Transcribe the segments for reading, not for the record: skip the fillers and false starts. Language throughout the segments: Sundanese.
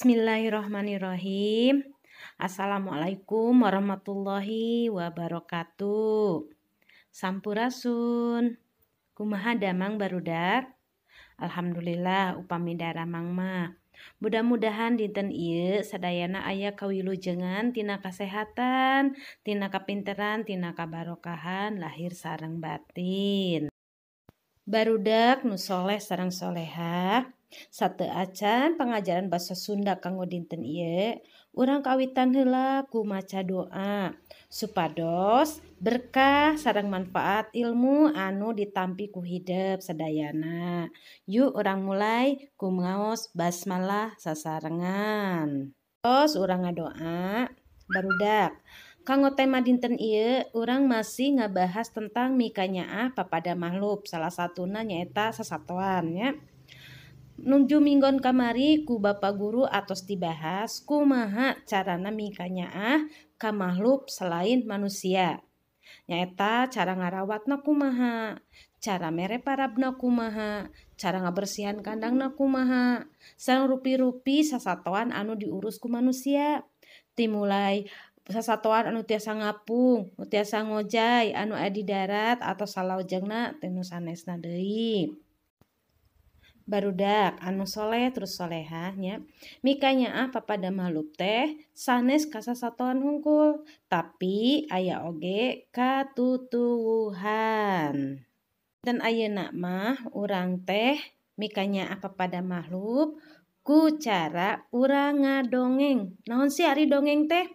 Bismillahirrahmanirrahim. Assalamualaikum warahmatullahi wabarakatuh. Sampurasun. Kumaha damang barudak? Alhamdulillah upami daramang mah. Mudah-mudahan dinten ieu sadayana aya kawilujengan tina kasehatan, tina kapinteran, tina kabarokahan lahir sareng batin. Barudak nu soleh sareng solehah. Sateu acan pangajaran basa Sunda kanggo dinten ieu, urang kawitan heula ku maca doa supados berkah sareng manfaat ilmu anu ditampi ku hidep sadayana. Yuk urang mulai ku ngaos basmalah sasarengan. Tos urang ngadoa barudak. Kanggo tema dinten ieu urang masih ngabahas tentang mikanyaah papada makhluk, salah satuna nyaeta sasatoan nya. Nuju minggon kamari ku bapak guru atos dibahas kumaha carana mikanyaah ka makhluk selain manusia. Nyaeta cara ngarawatna kumaha, cara mere parabna kumaha, cara ngabersihan kandangna kumaha, sareng rupi-rupi sasatoan anu diurus ku manusia. Timulai sasatoan anu tiasa ngapung, nu tiasa ngojay, anu aya di darat atau salaujengna teh nu sanesna deui. Barudak anu soleh terus solehah nya, mikanyaah papada makhluk teh sanes ka sasatoan hungkul, tapi aya oge katutuwuhan. Dan ayeuna mah urang teh mikanyaah papada makhluk ku cara urang ngadongeng. Naon sih ari dongeng teh?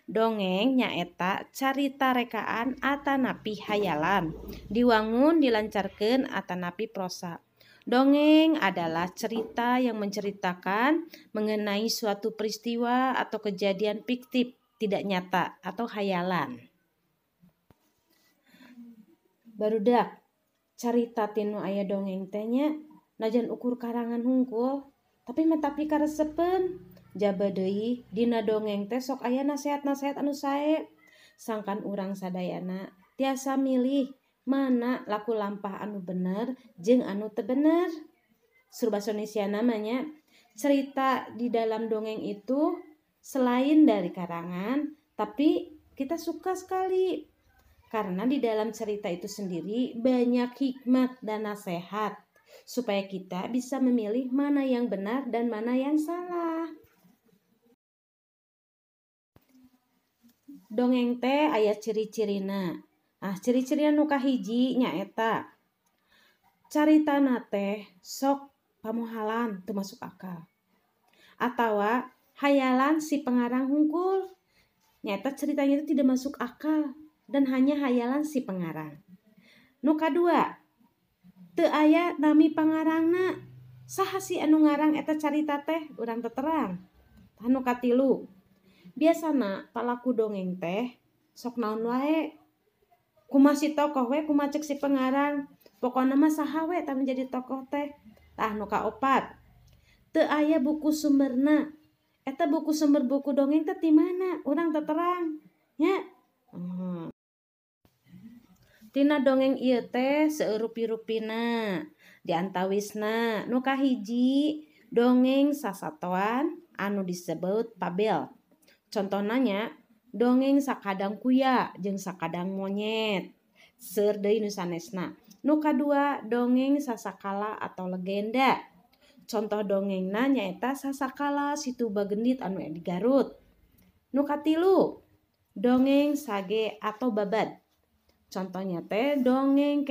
Dongeng nyaeta carita rekaan atanapi hayalan, diwangun dilancarkeun atanapi prosa. Dongeng adalah cerita yang menceritakan mengenai suatu peristiwa atau kejadian fiktif, tidak nyata atau hayalan. Barudak, carita tinu aya dongeng teh nya najan ukur karangan hungkul, tapi metapi karesepeun. Jaba deui dina dongeng teh sok aya nasihat-nasihat anu sae. Sangkan urang sadayana tiasa milih mana laku lampah anu bener jeung anu teu bener. Sur basa Indonesia namanya cerita di dalam dongeng itu selain dari karangan, tapi kita suka sekali karena di dalam cerita itu sendiri banyak hikmat dan nasihat supaya kita bisa memilih mana yang benar dan mana yang salah. Dongeng teh aya ciri-cirina. Ah, ciri-ciri nu kahiji nyaeta caritana teh sok pamohalan teu masuk akal atawa hayalan si pengarang hungkul. Nyaeta ceritanya itu tidak masuk akal dan hanya hayalan si pengarang. Nu kadua, teu aya nami pangarangna. Saha sih anu ngarang eta carita teh urang teu terang. Tah nu katilu, biasana palaku dongeng teh sok naon wae, kumaha si tokoh we, kumaha cek si pengarang, pokona mah saha we tah menjadi tokoh teh. Tah nu kaopat, teu aya buku sumberna. Eta buku sumber buku dongeng teh ti mana? Urang teu terang nya. Tina dongeng ieu teh seueur rupi-rupina. Di antawisna nu kahiji dongeng sasatoan anu disebut fabel. Contohna nya dongeng sakadang kuya jeung sakadang monyet. Seueur deui nu sanesna. Nu kadua dongeng sasakala atau legenda. Contoh dongengna nyaeta sasakala Situ Bagendit anu di Garut. Nu katilu dongeng sage atau babad. Contohnya teh dongeng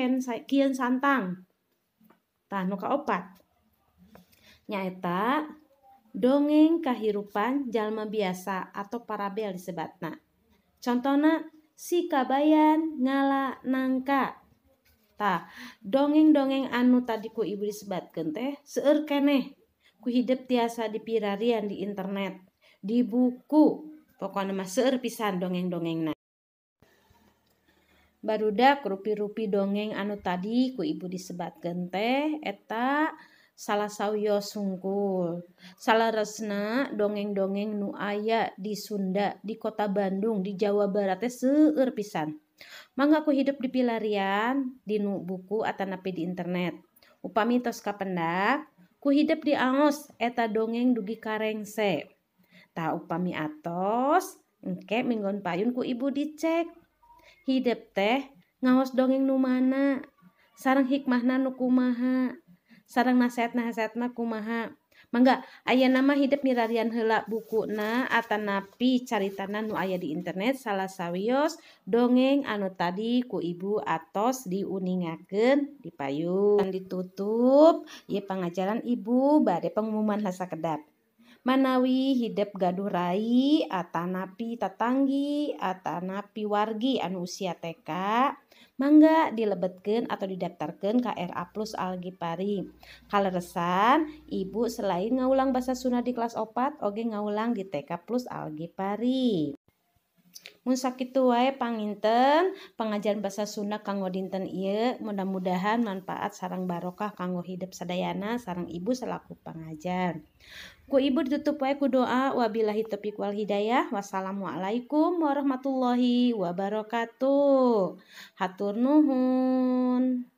Kian Santang. Tah nu kaopat nyaeta dongeng kahirupan jalma biasa atau parabel disebatna. Contohna si kabayan ngala nangka. Tah, dongeng-dongeng anu tadi ku ibu disebatkeun teh seueur keneh. Ku hidep tiasa dipirarian di internet, di buku. Pokona mah seueur pisan dongeng-dongengna. Barudak rupi-rupi dongeng anu tadi ku ibu disebatkeun teh eta salah sawios hungkul. Salaresna dongeng-dongeng nu aya di Sunda, di kota Bandung, di Jawa Barat teh seueur pisan. Mangga ku hidup di pilarian, di nu buku atanapi di internet. Upami tos kapendak, Ku hidep diaos eta dongeng dugi ka rengse. Tah upami atos engke minggon payun ku ibu dicek. Hidep teh ngaos dongeng nu mana, sareng hikmahna nu kumaha, sareng nasehat-nasehatna kumaha. Mangga ayeuna mah hidep milarian heula bukuna atanapi caritana nu aya di internet salah sawios dongeng anu tadi ku ibu atos diuningakeun di payun. Ditutup ieu pangajaran ibu bade pengumuman sakedap. Manawi hidep gaduh rai atanapi tatanggi atanapi wargi anu usia TK, mangga dilebetkeun atau didaftarkeun ka RA Plus Algipari. Kaleresan ibu selain ngawulang basa Sunda di kelas 4 oge ngawulang di TK Plus Algipari. Mun sakitu wae panginten pengajaran basa Sunda kanggo dinten ieu, mudah-mudahan manfaat sareng barokah kanggo hidep sadayana sareng ibu selaku pangajar. Ku ibu ditutup wae ku doa wabillahi taufiq wal hidayah. Wassalamualaikum warahmatullahi wabarakatuh. Hatur nuhun.